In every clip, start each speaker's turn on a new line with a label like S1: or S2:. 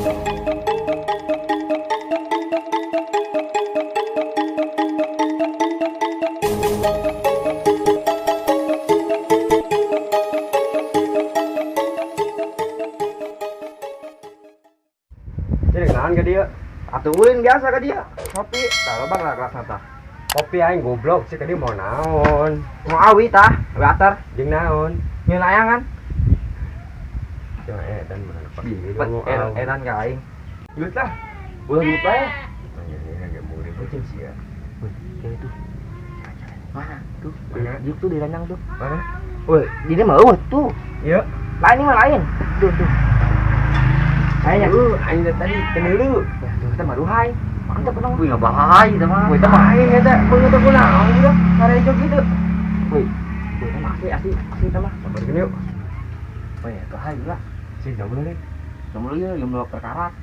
S1: Jadi naon ka dia?
S2: Atuh ulin biasa ka dia. Kopi, tah lobang lah kelas tah.
S1: Kopi aing goblok sih ka dia mau naon?
S2: Mau awi tah, awi atar.
S1: Jeung naon?
S2: Nyeun layangan.
S1: Cuma edan mana pak gitu.
S2: Edan ka aing.
S1: Geus lah.
S2: Ulah duit bae.
S1: Ini agak mau ribet sih ya.
S2: Wih, kayak itu. Mana? Tuh, juk tuh di ranjang tuh.
S1: Mana?
S2: Woi, ini mah eueuh tuh.
S1: Iya.
S2: Lain ini mah lain. Tuh, tuh. Kayaknya
S1: aing tadi kenelu.
S2: Ya, tuh kita maruhai. Mantap dong.
S3: Wih, nggak bahaya itu mah.
S2: Wih, itu mah aing eta beungeut teh kunaon udah ngarejo gitu. Wih, wih, itu mah asli asli asli itu mah.
S1: Sabar gini yuk.
S2: Wih, itu hayu lah.
S1: Si jomblo nih.
S2: Jomblo ieu jomblo perkarat.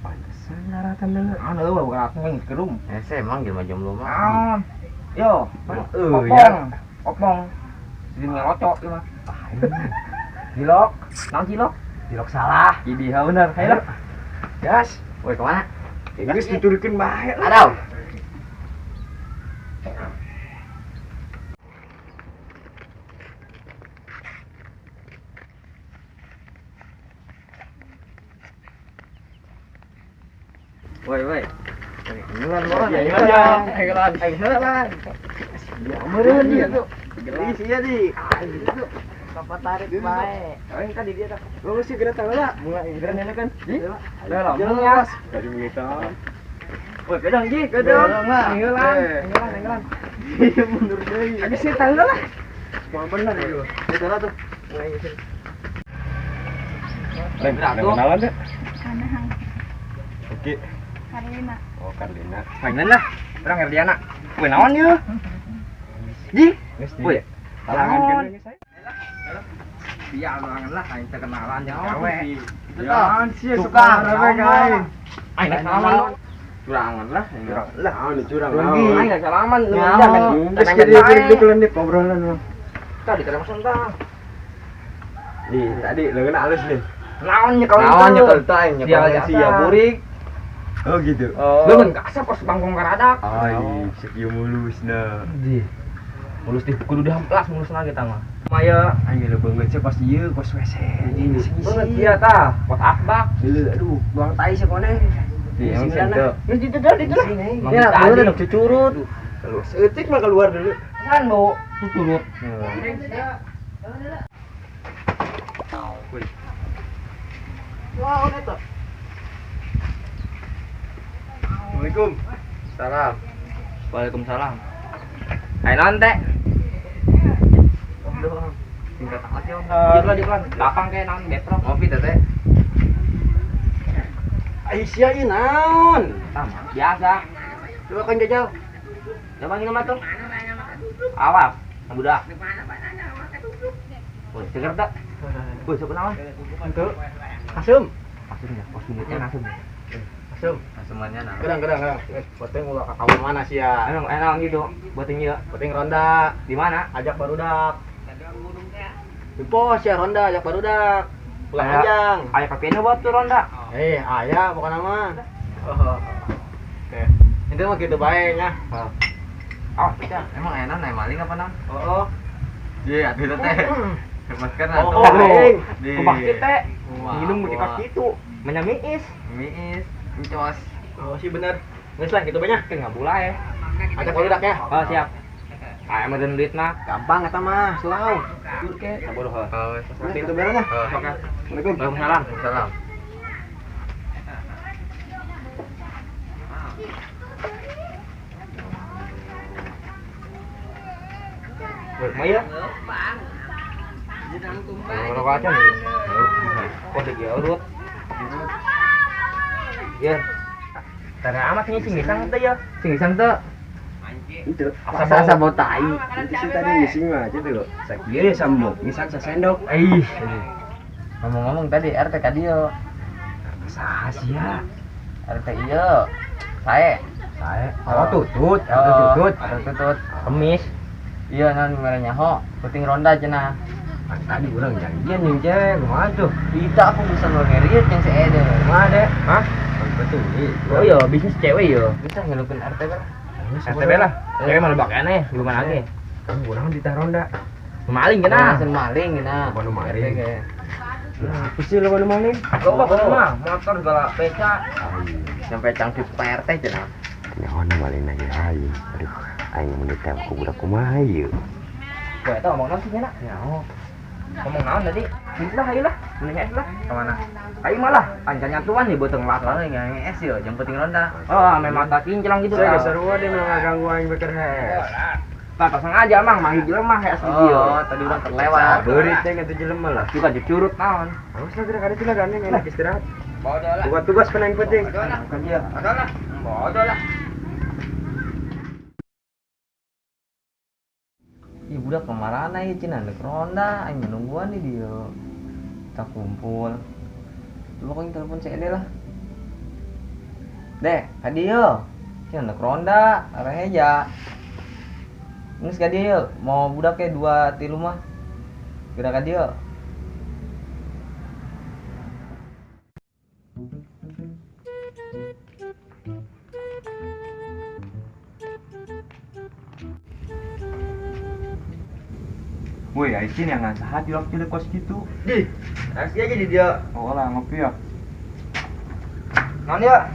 S1: Pantesan ngaratan deuleu.
S2: Ah, eueuh berkarat mah kerum.
S3: Hese emang jelema jomblo mah.
S2: Naon? Yo,
S1: ya.
S2: Opong. Jadi ngerocok ieu mah. Cilok, naon cilok?
S1: Cilok salah.
S2: Idi ha bener. Hayu lah.
S1: Gas.
S3: Woi, kemana?
S1: Geus diturunkeun bae lah.
S3: Adaw. Woi, woi. Enggelan banget.
S2: Enggelan, enggelan.
S1: Ya meureun dia tuh.
S2: Gelis iya di. Kapan tarik bae.
S1: Aing kan di dia tah. Lu sih geura tahu lah. Mulai geura nenek kan.
S2: Lah, jelas.
S1: Dari mengitan.
S2: Woi, gedang ji, gedang. Enggelan, enggelan, enggelan.
S1: Iya mundur deui.
S2: Agak sih tahu lah.
S1: Semua bener itu.
S2: Itu lah tuh. Mulai geus.
S1: Leng, kenalan deh. Oke.
S4: Karlina.
S1: Oh, Karlina.
S2: Mainan lah. Urang Erdiana. Woi, naon ieu? Ji. Woi,
S1: talangan kan.
S2: Biar talangan lah, aing terkenalan jeung awe.
S1: Ya, sih suka rame aing.
S2: Aing salaman. Curangan lah,
S1: curang. Lah, anu curang.
S2: Aing salaman lu jangan.
S1: Geus kieu kieu obrolan mah.
S2: Tadi kada masuk tah.
S1: Nih, tadi leungeun halus nih.
S2: Naon nyekel
S3: Naon nyekel teh aing nyekel
S1: sia burik. Oh gitu.
S2: Leungeun kasap kos bangkong karadak.
S1: Ai, sakieu mulusna.
S2: Di. Mulus di kudu dihamplas mulusna kita mah. Maya
S1: aing leuh beungeut sih kos ieu kos WC.
S2: Beungeut ieu tah, kos asbak.
S1: Leuh aduh, buang tai sakoneh.
S3: Di emang sih teu.
S2: Geus ditu dah ditu lah.
S3: Ya, beungeut cucurut.
S1: Seutik mah keluar dulu.
S2: Kan bau cucurut.
S1: Wah, eta. Assalamualaikum.
S3: Salam.
S2: Waalaikumsalam. Hai naon teh? Tingkat aja. Dieu lah. Lapang kayak naon betrok.
S3: Ngopi teh teh.
S1: Aisyah ieu naon?
S2: Tah, biasa.
S1: Coba kan jajal.
S2: Coba minum atuh. Awas, budak. Woi, seger tak? Woi, sok naon?
S1: Henteu. Asem.
S2: Asem ya, kos mulutnya asem.
S1: Asem.
S3: Asemannya naon?
S1: Gedang. Penting ulah ka kaum mana sih ya?
S2: Emang enak gitu. Buat ieu.
S1: Penting ronda.
S2: Di mana?
S1: Ajak barudak. Di pos ya ronda ajak barudak. Pulang panjang.
S2: Aya kapiana buat tuh ronda.
S1: Aya pokona mah. Oh. Oke. Itu mah kitu bae nya.
S2: Oh, kita.
S3: Emang enak naik maling apa naon?
S1: Oh.
S3: Iya, atuh teh. Masker atuh.
S1: Oh,
S3: Di
S2: Kubah teh. Minum di kos kitu. Menyamiis.
S3: Miis, encos.
S1: Oh, sih bener. Geus lah kitu bae nya.
S2: Teu ngabula ya.
S1: Ajak barudak ya.
S2: Oh, siap. Aya mah duit mah.
S1: Gampang eta mah, selaw.
S2: Oke, sabar heuh.
S3: Oh,
S1: kitu beres nya.
S2: Sok ya.
S1: Assalamualaikum.
S2: Waalaikumsalam.
S3: Salam.
S2: Woi, mah ya? Rokok aja nih. Kok di urut. Ya. Tara amat sing ngisang teh ya.
S3: Sing ngisang teh.
S1: Itu
S3: asa bau tai.
S1: Itu sih tadi ngising mah gitu. Sakieu sambok, ngisang sasendok.
S3: Ih. Ngomong-ngomong tadi RT ka dieu.
S1: Saha sia?
S3: RT ieu. Sae.
S1: Sae. Oh, tutut, RT tutut,
S3: RT tutut.
S2: Kemis.
S3: Iya, naon mere nyaho, penting ronda cenah.
S1: Tadi urang janjian jeung cewek, kumaha tuh?
S3: Kita aku bisa ngeriut yang si Ede.
S1: Kumaha, Dek? Tuh.
S2: Oh iya, bisnis cewek yo.
S3: Bisa ngelukin RT lah.
S2: RT lah. Cewek malah bakane, gimana lagi?
S4: Urang di ronda.
S2: Maling kena.
S3: Langsung maling kena.
S4: Loba maling. Nah, apa sih loba maling?
S2: Loba mah motor segala peca.
S3: Sampai cangkir Pak RT cenah.
S4: Nyaho maling lagi aing. Aduh, aing mun ditembak ku budak kumaha ieu?
S2: Kowe eta ngomong naon sih nya? Nyaho. Ngomong naon tadi? Lah ayo lah, mending es lah. Kemana? Aing malah ancan nyatuan nih beuteung lah.
S3: Soalnya nggak es yo, yang penting ronda.
S2: Oh, memang mata kinclong gitu.
S4: Saya seru dia mah ganggu aing beker es.
S2: Tak sengaja mang manggil jelema es di dieu.
S3: Oh, tadi urang terlewat.
S4: Beurit teh atuh jelema lah.
S2: Juga curut naon.
S4: Awas lah gerak ada tuh lah gandeng enak istirahat.
S2: Bodoh lah.
S4: Buat tugas penang penting.
S2: Bodoh lah. Bodoh lah. Bodoh lah.
S3: Ih budak kemarana ieu cenah deuk ronda, aing nungguan di dieu. Kita kumpul. Coba kau telepon CED lah. Dek, ka dieu. Cenah deuk ronda, areheja. Geus ka dieu, mau budaknya 2 3 mah. Geura ka dieu.
S4: Woi, Aisin yang nggak sahat di waktu kos gitu.
S2: Di, asli aja di dia.
S4: Oh lah, ngopi ya.
S2: Naon ya?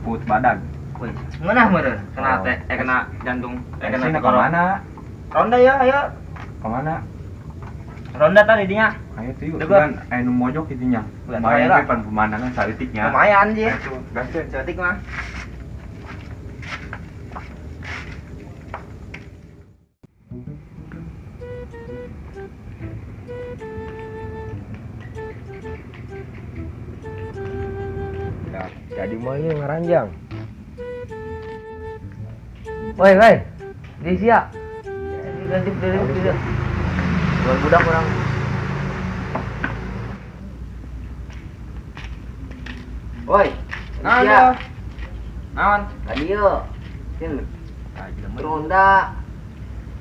S4: Put badag.
S2: Woi, ngeunah meureun. Kena teh, kena jantung, kena
S4: ke mana?
S2: Ronda ya, ayo.
S4: Ke mana?
S2: Ronda tadi dinya.
S4: Ayo tuh yuk, kan anu mojok itunya. Lumayan we pan pemandangan saeutiknya.
S2: Lumayan sih. Gaskeun saeutik mah.
S4: Jadi mau ini ngaranjang.
S3: Woi, woi. Di sia. Ganti dari. Buat budak orang. Woi,
S2: naon ya? Naon?
S3: Tadi yo. Sin. Ronda.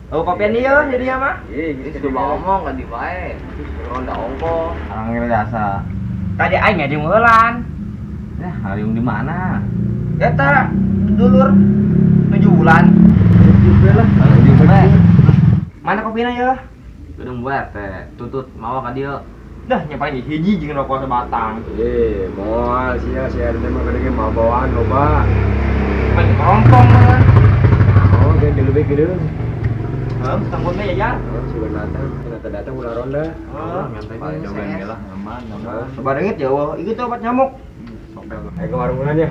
S2: Oh, kopian ieu jadinya mah.
S3: Ih, ini sudah ngomong kan di bae. Ronda ongko.
S2: Orang biasa. Tadi aing nya di.
S3: Ya, hariung di mana?
S2: Eta dulur 7 bulan.
S3: 7 lah.
S2: Mana kopina ya?
S3: Gedung buat teh, tutut mawa ka dieu.
S2: Dah nya paling hiji jeung rokok sebatang.
S4: Eh, moal sia sia teh mah gede mah bawaan loba.
S2: Main kerontong mah.
S4: Oh, ge dilebih geudeung.
S2: Heuh, tanggung we ya.
S4: Oh, sugan datang, ternyata datang ulah ronda.
S2: Oh,
S4: nyantai cobain lah, aman, aman.
S2: Coba deungit jauh, ieu tuh obat nyamuk.
S4: Ayo ke warung aja.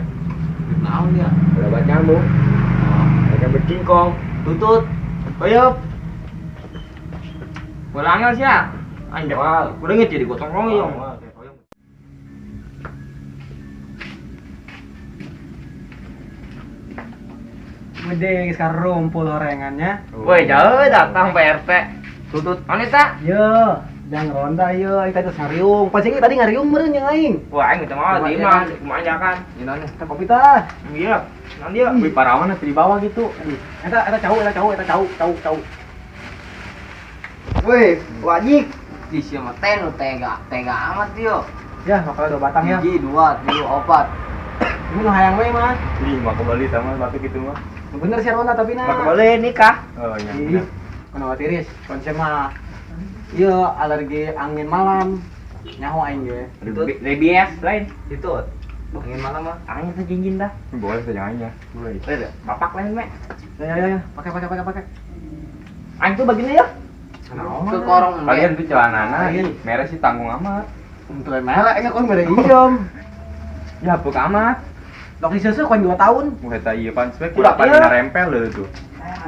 S3: Naon ya?
S4: Udah obat nyamuk. Oh. Ayo berkingkong.
S3: Tutut.
S2: Oyop. Pulangnya sih ya. Anjir. Udah jadi gotong royong.
S1: Gede sekarang rumpul orengannya.
S2: Woi, jauh datang Pak RT. Tutut. Anita.
S1: Yo. Jangan ronda yo, aing tadi ngariung. Pasti tadi ngariung meureun jeung aing.
S2: Wah, aing teh mah di imah, kumaha kan.
S3: Naon
S1: teh kopi tah.
S2: Iya, naon dia?
S4: Wih, parawan di bawah gitu.
S1: Eta eta cau, eta cau, eta cau, cau, cau.
S2: Woi, wajik.
S3: Di sia mah teh nu tega, tega amat yo.
S1: Ya, bakal 2 batang ya.
S3: 1, 2, 3, 4.
S1: Ini nu hayang we mah.
S4: Ih, mah kembali sama batu gitu mah.
S1: Bener sih ronda tapi na.
S2: Mah kembali nikah.
S4: Oh iya.
S1: Kunawa tiris, konsep mah. Iya, alergi angin malam. Nyaho aing ge.
S2: Rabies lain.
S3: Itu. Angin malam mah.
S2: Angin teh jinjin dah.
S4: Boleh sejangannya. Boleh.
S2: Bapak lain me.
S1: Ya ya ya, pakai pakai pakai pakai.
S2: Aing tuh begini ya.
S3: Ke korong.
S4: Kalian tuh celanana, merah sih tanggung amat.
S1: Untuk merah enggak kon merah hijau.
S4: Ya buka amat.
S1: Dok disusu kon 2 tahun.
S4: Wah, eta ieu pan spek udah paling rempel leuh tuh.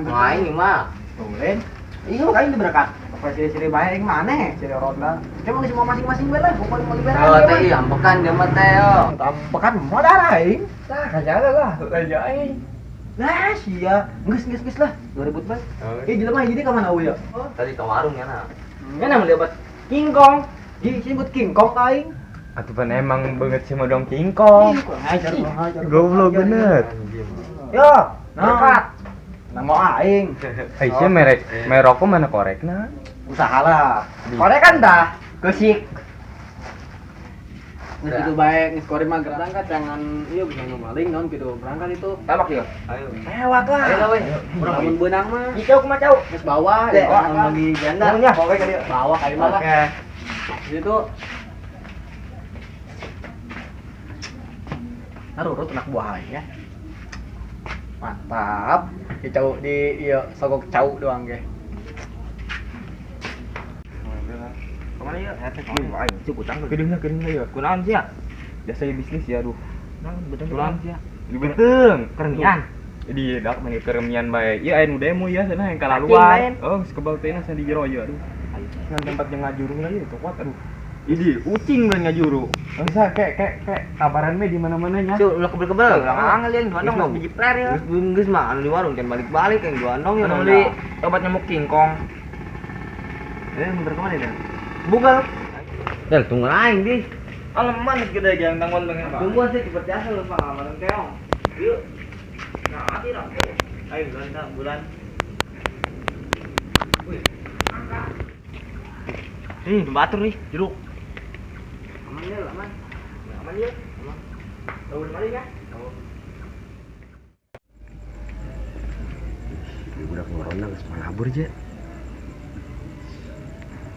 S3: Wah, ini mah.
S2: Boleh. Iya, kain itu berkat.
S1: Apa ciri-ciri bae yang mana? Ciri ronda. Cuma semua masing-masing bae lah, bukan mau liberal.
S3: Oh, teh iya ampekan dia mah teh yo.
S1: Ampekan mau darah aing.
S2: Tah, kajaga lah, kajaga aing.
S1: Lah, sia. Geus geus geus lah, 2000 bae. Eh, jelema hiji ka mana euy ya?
S3: Tadi ke warung ya nah.
S2: Kan beli obat King Kong.
S1: Di sini buat King Kong aing.
S4: Atuh pan emang banget sih mau dong King Kong. Goblok bener.
S2: Yo, berkat.
S1: Nanggo aing.
S4: Aisyah merek merokok mana korekna?
S1: Usaha lah.
S2: Korek kan dah. Kesik.
S1: Geus kitu bae, geus kuari mah berangkat jangan ieu bisa nu maling naon kitu berangkat itu.
S2: Tamak ya.
S3: Ayo.
S1: Lewat lah.
S3: Ayo lah weh.
S1: Urang mun beunang mah.
S2: Cicau kumaha cau?
S1: Geus bawa,
S3: Wah, lagi janda.
S4: Bawa ka dieu.
S1: Bawa ka imah lah.
S4: Oke.
S1: Itu Narurut anak buah aing ya. Mantap. Di cau di ieu sogok cau doang ge.
S2: Kemana ya? Wih, aing cuk utang.
S4: Kedeungna ya.
S2: Kunaon sih ya?
S4: Jasa bisnis ya aduh.
S2: Naon beteng
S4: Kunaon
S2: sih ya?
S4: Di beteng.
S2: Keremian.
S4: Di dak mah keremian bae. Ieu aya nu demo ya cenah yang kalaluan. Oh, geus kebal teh cenah di jero ieu aduh. Ngan tempat yang ngajuru lagi itu kuat aduh. Ini ucing kan ngajuru. Bisa kayak kabaran mah di mana-mana nya.
S3: Cuk, ulah kebel-kebel.
S2: Ulah angel yang dua nong biji pler ya.
S3: Geus mah anu di warung jangan balik-balik yang dua nong ya.
S2: Anu beli obat nyamuk kingkong.
S1: Muter kemana ya?
S2: Bugal.
S3: Del tunggu aing di.
S4: Aleman gede yang tanggon dengan Pak.
S3: Tungguan sih cepet jasa lu pengamanan keong.
S2: Yuk. Nah, mati dong.
S3: Ayo bulan tak bulan.
S2: Wih. Batur nih, jeruk.
S3: Aman ya, aman.
S2: Aman ya. Aman. Tahu dari mana ya?
S3: Tahu.
S1: Ibu budak ngorona geus malabur je.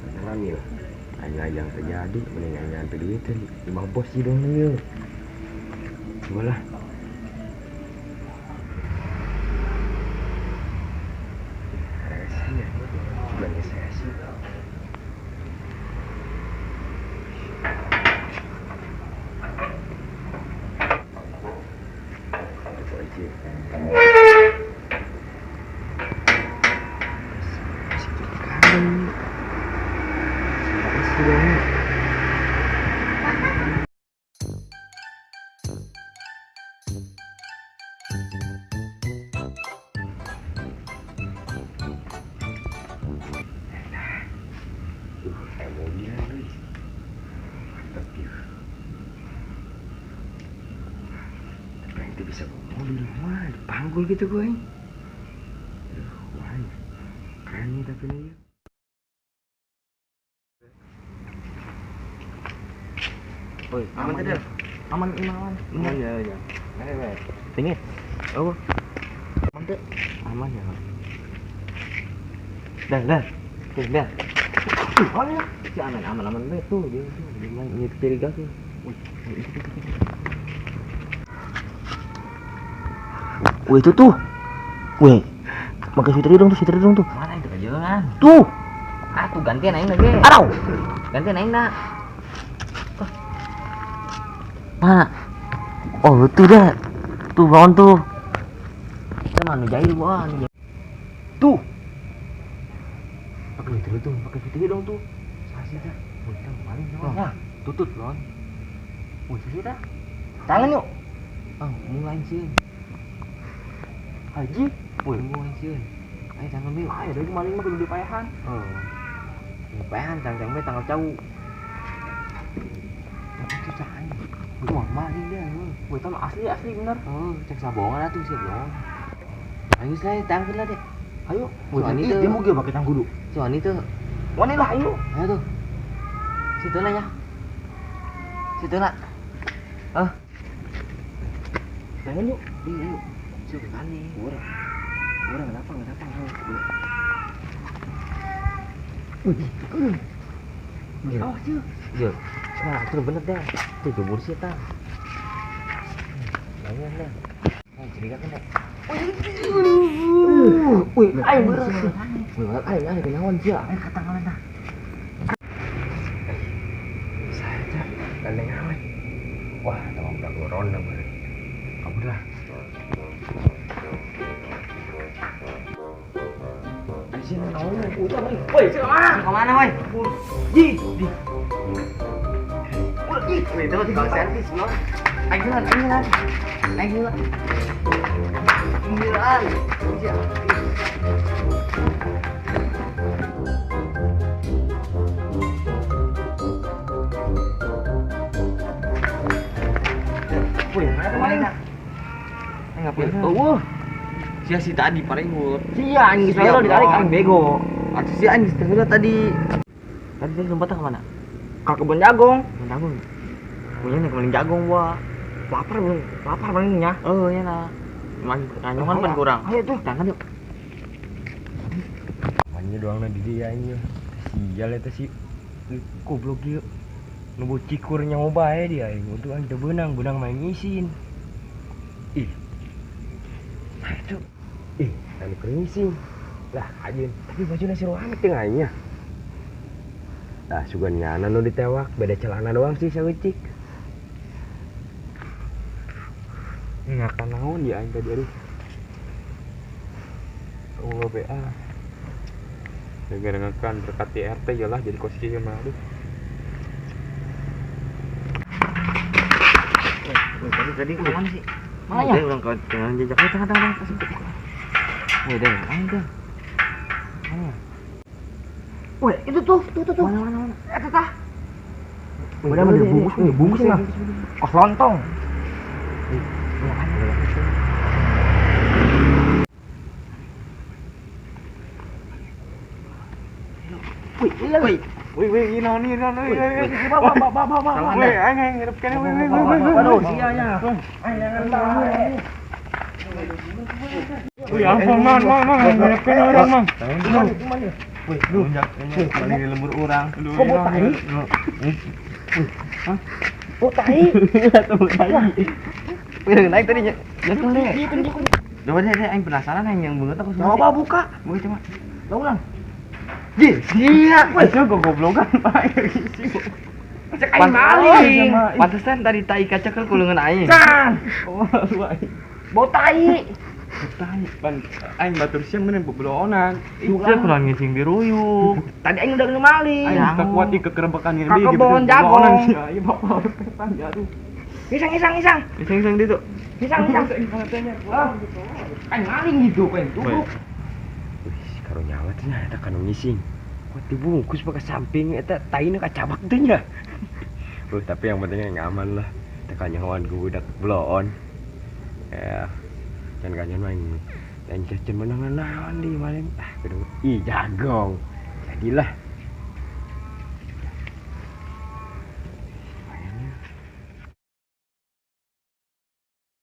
S1: Beneran ya. Aing yang terjadi mending aing nyampe duit di imah bos sih dong ieu. Coba lah. Resi ya. Belanja sesi. Bisa bawa mobil mah dipanggul gitu gue. Aduh, wah. Keren nih tapi nih.
S2: Woi, aman tadi. Aman, aman.
S1: Aman ya, ya.
S2: Ayo, tinggi.
S1: Oh.
S2: Aman tuh.
S1: Aman ya. Dah, dah. Tuh, dah.
S2: Aman ya. Si aman, aman, aman tuh, dia tuh gimana nyetir gas tuh.
S5: Wih itu tuh, wih, pakai sweater dong tuh, sweater dong tuh.
S3: Mana itu kejualan?
S5: Tuh.
S3: Ah tuh gantian aing lagi.
S5: Arau.
S3: Gantian aing nak.
S5: Mana? Oh itu dah, tuh bangun tuh.
S3: Kita mana jahil wah.
S5: Tuh. Pakai sweater tuh, pakai sweater dong tuh.
S1: Sasi dah. Wih, kita paling
S5: dong.
S1: Nah, tutut lon. Wih, sasi dah.
S5: Tangan yuk.
S3: Ah, mulai sih.
S5: Haji,
S3: woi, mulai sih. Ayo tangan bi,
S5: ayo dari maling mah kudu dipaehan.
S3: Oh. Dipaehan tanggang be tanggal cau. Tapi itu cahaya.
S5: Wah, maling dia. Woi, itu asli asli bener.
S3: Oh, cek sabongan atuh sih bohong. Ayo saya tangkil lah deh.
S5: Ayo,
S3: woi,
S5: dia mau ge pakai tanggudu.
S3: Si Wani tuh.
S5: Wani lah, ayo.
S3: Ayo tuh. Situ lah ya. Situ lah. Ah.
S5: Tangan yuk.
S3: Iya, yuk. Situ kan nih.
S1: Urang. Urang kenapa kenapa?
S3: Wih. Oh, cuy. Yo. Nah, itu bener dah. Tuh jemur sih ta. Banyak dah. Oh, curiga kan dah.
S5: Wih, ayo beres. Wih, ayo ayo kenawan sih.
S3: Ayo katangan dah.
S1: Saya cak, gandeng awe. Wah, teman budak corona bener. Kabur lah.
S2: Woi,
S3: kemana woi?
S2: Ji.
S3: Wih, itu tukang servis loh. Ayo jalan, ayo jalan. Ayo jalan. Jalan.
S2: Woi, mana kemarin?
S3: Ngapain? Oh, sia si tadi paling.
S2: Sia anjing saya ditarik aing bego.
S3: Atuh sia anjing tadi. Tadi lompatnya kemana?
S2: Ke kebun jagung.
S3: Kebun jagung. Punya nih maling jagung gua.
S2: Lapar belum? Lapar malingnya.
S3: Oh iya nah. Kanyohan pan kurang.
S2: Ayo tuh,
S3: jangan yuk.
S1: Amannya doang di dia ini. Sial eta si goblok ieu. Nu cikur nyawa bae dia aing. Untung aing teu beunang, beunang mah ngisin. Ih. Nah itu. Ih, anu keur ngising. Lah, ajeun. Tapi bajuna si Rohamid teh aingnya. Lah, sugan nyana nu ditewak, beda celana doang sih saeutik.
S4: Ngakan naon ya aing tadi aduh. Allah BA. Gara-gara kan berkat di RT ya lah jadi kos kieu mah aduh.
S3: Tadi kemana sih? Mana ya? Urang ke tengah jejak tengah-tengah. Woi, deh, aing deh. Mana?
S2: Woi, itu tuh.
S3: Mana?
S2: Eta tah.
S1: Udah mah dibungkus, bungkus lah.
S2: Kos lontong.
S4: Wih, wih, ini naon. Ba. Wih, aing hirup keneh, wih.
S2: Aduh, sia nya. Aing jangan tahu.
S4: Wih, ampun, mang, hirup keneh urang, mang.
S3: Wih, lu maling di lembur urang.
S2: Kok bau tai?
S3: Hah?
S2: Bau tai.
S3: Tai. Wih, naik tadi nya. Jatuh deh. Coba deh, aing penasaran aing yang banget aku.
S2: Coba buka.
S3: Buka coba.
S2: Lah ulang.
S3: Jih, sia.
S4: Wih, goblogan Pak.
S2: Cek aing maling.
S3: Pantesan tadi tai kacekel ku leungeun aing.
S2: Can.
S4: Oh, lu aing.
S2: Bau tai.
S4: Tai, pan aing batur sia meureun boblonan.
S3: Sia kurang ngising diruyuk.
S2: Tadi aing udah kena maling.
S4: Aing tak kuat di kekerebekan ini
S2: Ka kebon jagung.
S4: Ieu bapak setan ya aduh.
S2: Isang.
S3: Isang ditu.
S2: Isang. Aing maling gitu aing tuh.
S1: Wih, karo nyawa teh nya eta kanu ngising. Kuat dibungkus pakai samping eta taina kacabak teh nya. Tapi yang penting yang aman lah. Teh kanyahoan ku budak bloon. Ya. Can kanyahoan mah aing can menang naon di maling. Ah, kudu ih jagong. Jadilah.